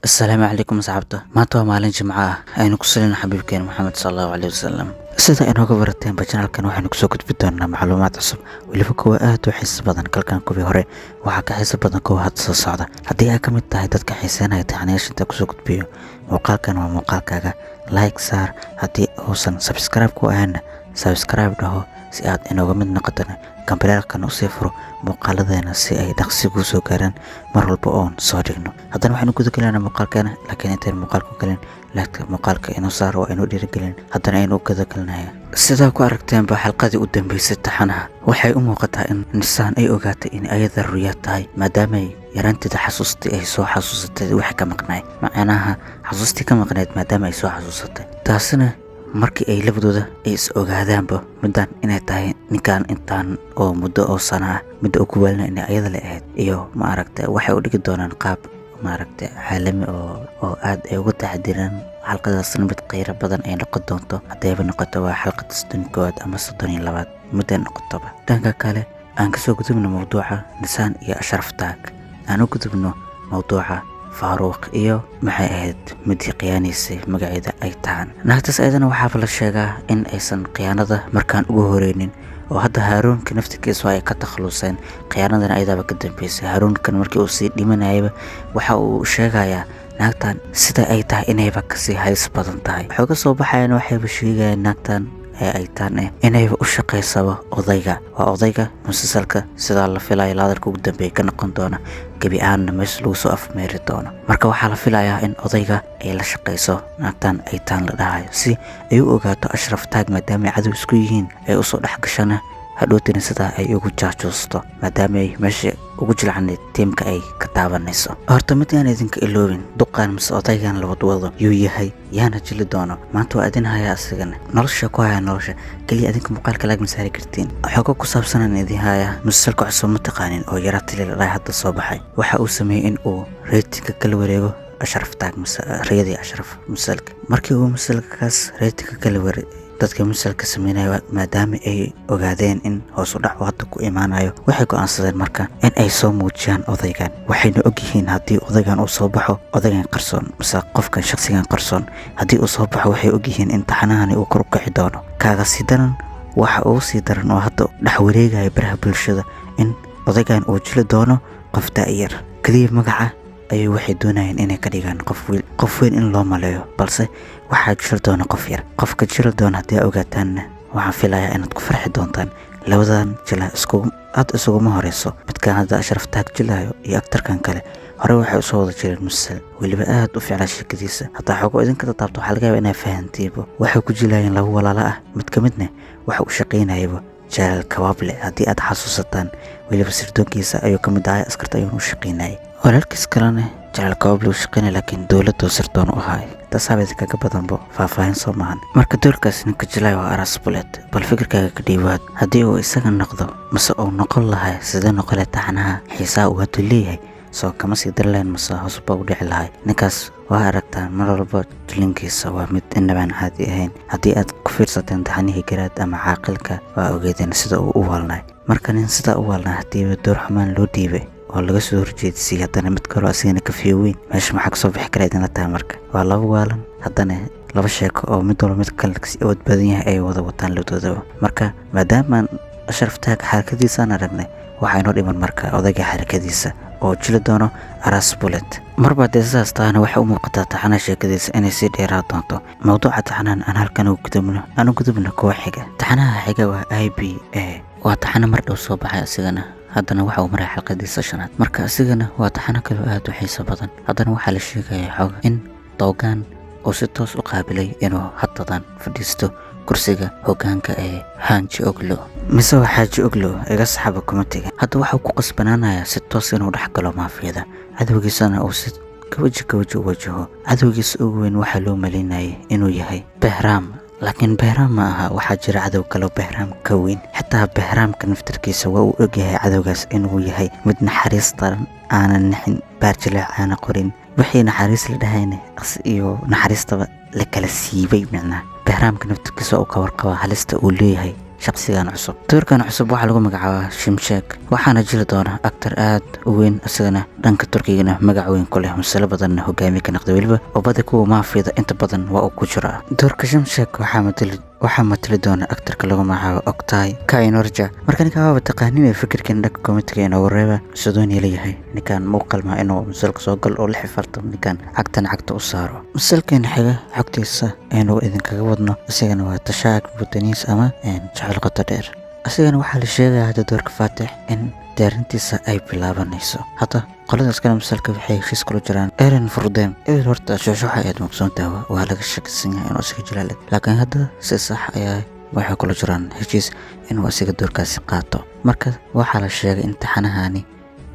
Asalaamu calaykum asxaabta. Maanta waa maalin Jimco ah, aynu ku salino xabiibkeena Maxamed sala Allahu caleyhi wasalam. Sida inooga barateenba channelkan, waxaynu kusoo gudbi doonaa macluumaad cusub, weliba kuwa aad u xiiso badan. Kalkan kuwii hore waxaa ka xiiso badan kuwa hadda soo socda. Haddii ay ka mid tahay dadka xiiseynaya taxanayaasha inta kusoo gudbiyo, muuqaalkan waa muuqaalkaaga. Like saar, haddii uusan subscribe ku ahaynna subscribe dhaho si aad inooga mid noqotana, gambaleelkan usii furo muuqaaladeena si ay dhaqsi kuu soo gaaraan mar walba oon soo dhigno. Haddana waxaynu guda gelaynaa muuqaalkeena, laakiin intayn muuqaalku gelin, like muuqaalka inuu saaro waa inuu dhiirigelin. Haddana aynu u guda gelinaya. Sidaa ku aragteenba xalqadii u dambeysay taxanaha, waxay u muuqataa in Nisaan ay ogaatay in ayada Ruya tahay, maadaamay yaraanteeda xasuustii ay soo xasuusatay wixii ka maqnaay, macnaha xasuustii ka maqnayd maadaama ay soo xasuusatay. Taasina markii ay labadooda ay is ogaadaanba middan inay tahay ninkan intaan oo muddo oo sana ah midda uu ku waalina inay ayada la ahayd, iyo ma aragtay, waxay u dhigi doonaan qaab maaragtay caalami oo aad ay uga taxadiraan. Xalqadaasna mid qiiro badan ay noqon doonto haddayba noqoto waa xalqada 31aad ama 32aad midday noqotoba. Dhanka kale, aan kasoo gudubno mawduuca Nisaan iyo Ashraf Taag, aan u gudubno mawduuca Faaruuq iyo maxay ahayd midii khiyaanaysay magaceeda ay tahan naagtaas. Ayadana waxaaba la sheegaa in aysan khiyaanada markaan ugu horeynin, oo hadda Haaruunka naftirkiisa ay ka takhaluseen, khiyaanadana ayadaaba ka dambeysay. Haaruunkan markii uu sii dhimanayaba waxa uu sheegayaa naagtan sida ay tahay inayba kasii halis badan tahay. Waxay ka soo baxayaan, waxayba sheegayaan naagtan ee ay taan inayba u shaqaysaba odayga. Waa odayga musalsalka sidaa la filaya laadarka ugu dambeeya ka noqon doona, gebi ahaanna meesha lagu soo afmeeri doono. Marka waxaa la filayaa in odayga ay la shaqayso naagtan ay taan la dhahayo, si ay u ogaato Ashraf Taag, maadaama ay cadow isku yihiin, ay usoo dhex gashana hadhowtina sidaa ay ugu jaajuusto, maadaama ay meesha ugu jilcanayd tiimka ay ka taabanayso. Horta mid aan idinka iloobin, duqaan mise odaygan la wadwado yuu yahay, yaana jili doono? Maanta waa idin hayaa asigana, nolosha ku haya nolosha keliya. Idinka muuqaalka laag ma saari kartiin. Xogo ku saabsanaan idin hayaa musalsalka cusub ma taqaanin oo yaraa tili la dhahay hadda soo baxay. Waxa uu sameeyey in uu ratingka kala wareego Ashraf Taag mise riyadii Ashraf. Musalka markii uu musalkaas ratingka kala wareeg, dadka musalka sameynaya maadaama ay ogaadeen in hoos u dhac uu hadda ku imaanayo, waxay go'aansadeen marka in ay soo muujiyaan odaygan. Waxayna ogyihiin haddii odaygan uu soo baxo, odaygan qarsoon mise qofkan shakhsigan qarsoon haddii uu soo baxo, waxay ogyihiin in taxanahani uu kor u kici doono. Kaaga sii daran, waxa uu sii daran oo hadda dhex wareegaya baraha bulshada in odaygan uu jili doono qof da'yar. Keliya magaca ayay waxay doonayeen inay ka dhigaan qof wiil, qof weyn in loo maleeyo, balse waxaa jiri doona qof yar. Qofka jiri doona haddii aa ogaataanna, waxaan filayaa inaad ku farxi doontaan. Labadan jila iskugu aad isuguma horeyso. Midkan hadda Ashraf Taag jilayo iyo aktarkan kale hore waxay usoo wada jireen musal weliba aad u fiicnaa sheekadiisa. Hataa xogo idinka tataabto, waxaa laga yaabaa inaa fahantiibo. Waxay ku jilayeen laba walaalo ah, mid ka midna waxa uu shaqaynayaba Jalaal Kabaable haddii aad xasuusataan, weliba sirdoonkiisa ayuu ka mid ahay, askarta ayuuna u shaqaynayay. Walaalkiis kalena Jalaal Kabaable uu shaqaynaya, laakiin dowladda sirdoon u ahaay. Taasaaba idinkaga badanbo faahfaahin soo maahan. Marka doorkaas ninka jilay waa Aras Bulet. Bal fikirkaaga ka dhiibaad, haddii uu isaga noqdo mase uu noqon lahay, sidee noqon lahay taxanaha? Xiisaha uu haduu leeyahay soo kama sii dari lahayn mase hoos baa u dhici lahay? Ninkaas waa aragtaan, mar walba jilinkiisa waa mid inabaan caadi ahayn. Haddii aad ku fiirsateen taxanihii Garaad ama Caaqilka, waa ogeedeen sida uu u waalnay. Marka nin sidaa u waalnaa haddiiba door xumaan loo dhiibay oo laga soo horjeedisay, haddana mid kaloo asigana ka fiyo weyn, meesha maxaa kasoo bixi kara idinla tahay? Marka waa laba waalan, haddana laba sheeko oo mid walba mid kale kasi awood badan yahay ay wada wataan labadoodaba. Marka maadaamaan Ashraf Taag xarakadiisaan aragnay, waxaa inoo dhiman marka odayga xarakadiisa oo jili doono Aras Bulet. Marba haddee sidaas tahana, waxay u muuqataa taxanaha sheekadiisa inay sii dheeraa doonto. Mawduuca taxanahan aan halkan ugu gudubno, aan u gudubno kuwa xiga. Taxanaha xiga waa IBA. Waa taxano mar dhow soo baxay asigana, haddana waxa uu maraya xalqadiisa shanaad. Marka asigana waa taxano kaloo aad u xiiso badan. Haddana waxaa la sheegaya xoga in Doogaan uu si toos u qaabilay inuu haddadan fadhiisto kursiga hoggaanka ee Hanji Oglo mise waa Xaaji Oglo, iga saxaba kuma tegin. Hadda waxuu ku qasbanaanayaa si toos inuu dhex galo maafiyada, cadowgiisana uu si kawaji kawaji u wajaho. Cadowgiisa ugu weyn waxaa loo malaynayay inuu yahay Behraam, laakiin Behraam ma aha. Waxaa jira cadow kaloo Behraam ka weyn. Xitaa Behraamka naftirkiisa waa uu ogyahay cadowgaas inuu yahay mid naxariis daran, aanan nixin, baarjileec aana qorin, wixii naxariis la dhahayna iyo naxariistaba la kala siibay. Micnaha Behraamka naftirkiisa uu ka warqabaa halista uu leeyahay. shaqsigan cusub. Doorkan cusub waxaa lagu magacaabaa Shimshek, waxaana jiri doona actor aad u weyn, isagana dhanka Turkigana magac weyn ku leh, masalo badanna hogaamiye ka noqday, weliba oo badi kuwa maafiyada inta badan waa uu ku jiraa. Doorka Shimshek waxaa matali doona actorka lagu magacaabo Oktay Kaynarca. Marka ninkan waaba taqaanin ee fikirkan dhanka commentiga inoogu reeba, sidoon leeyahay ninkan ma u qalmaa inuu masalka soo galo oo la xifarto ninkan cagtan cagta u saaro. Masalkan xiga xogtiisa aynu idinkaga wadno isagana waa Tashaak Butaniis ama Jacayl Qoto Dheer. Isagana waxaa la sheegayaa hadda doorka Faatix in diyaarintiisa ay bilaabanayso. Hadda qoladaas kale masalka waxay heshiis kula jiraan Eren Furdem. Ebel horta shoosho waxay aad mugsoontahay, waa laga shakisan yahay inuu isaga jilaalid, laakiin hadda si sax ayaa waxay kula jiraan heshiis inuu isaga doorkaasi qaato. Marka waxaa la sheegay in taxanahani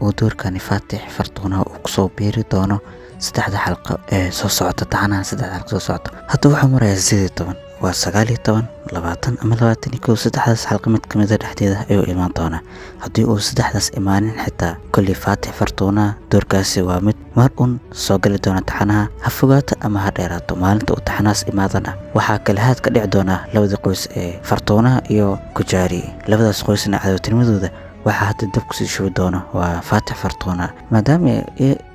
uu doorkani Faatix Fartuunaha uu kusoo biiri doono saddexda xalqo ee soo socota, taxanaha saddexda xalqo soo socota. Hadda wuxuu marayaa 18, waa 19, 20 ama 21, saddexdaas xalqo mid kamid a dhexdeeda ayuu imaan doonaa. Haddii uu saddexdaas imaanin xitaa kolley Faatix Fartuunaha doorkaasi waa mid mar un soo gali doona taxanaha, ha fogaato ama ha dheeraato. Maalinta uu taxanahaas imaadana waxaa kala haad ka dhici doonaa labadii qoys ee Fartuunaha iyo Kujaari. Labadaas qoysna cadowtinimadooda waxaa hadda dab kusii shubi doono waa Faatix Fartuuna, maadaama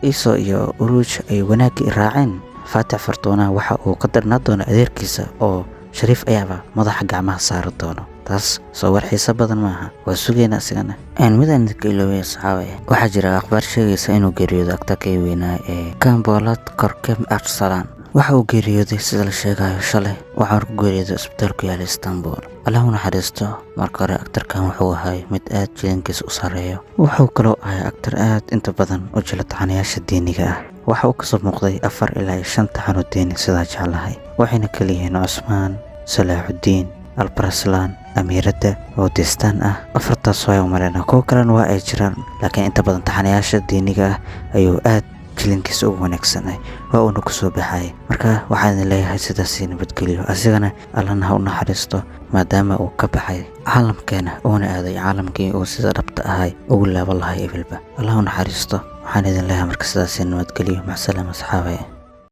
Iso iyo Uruuj ay wanaaggii raaceen. Faatix Fartuuna waxa uu ka darnaa doona adeerkiisa oo Shariif ayaaba madaxa gacmaha saari doono. Taas soo war xiiso badan maaha, waa sugeynaa isigana. Midaan idinka iloobay asxaabe, waxaa jira akhbaar sheegaysa inuu geeriyoodo aktarkii weynaa ee Kambolat Korkem Arsalan. Waxa uu geeriyooday sida la sheegayo shalay, waxaana ku geeriyooday isbitaal ku yaala Istanbul. Allah u naxariisto. Marka hore aktarkan wuxuu ahay mid aad jilinkiisa u sareeyo, wuxuu kaloo ahay aktar aad inta badan u jila taxanayaasha diiniga ah. Waxa uu kasoo muuqday 4 ilaa 5 taxano diini sidaa jeclahay, waxayna kala yihiin Cusmaan, Salaaxudiin, Albaraslaan, Amiiradda oo deestaan ah. Afartaas waa umaleyna, kuwo kalena waa ay jiraan, laakiin inta badan taxanayaasha diiniga ah ayuu aad jilinkiisa ugu wanaagsanay, waa uuna kusoo baxay. Marka waxaan idin leeyahay sidaasi nabadgelyo, asigana Allana ha u naxariisto, maadaama uu ka baxay caalamkeena uuna aaday caalamkii uu sida dhabta ahay ugu laaban lahay ebilba. Allah u naxariisto. Waxaan idin leeyahay marka sidaasi nabadgelyo, macsalaama asxaabe.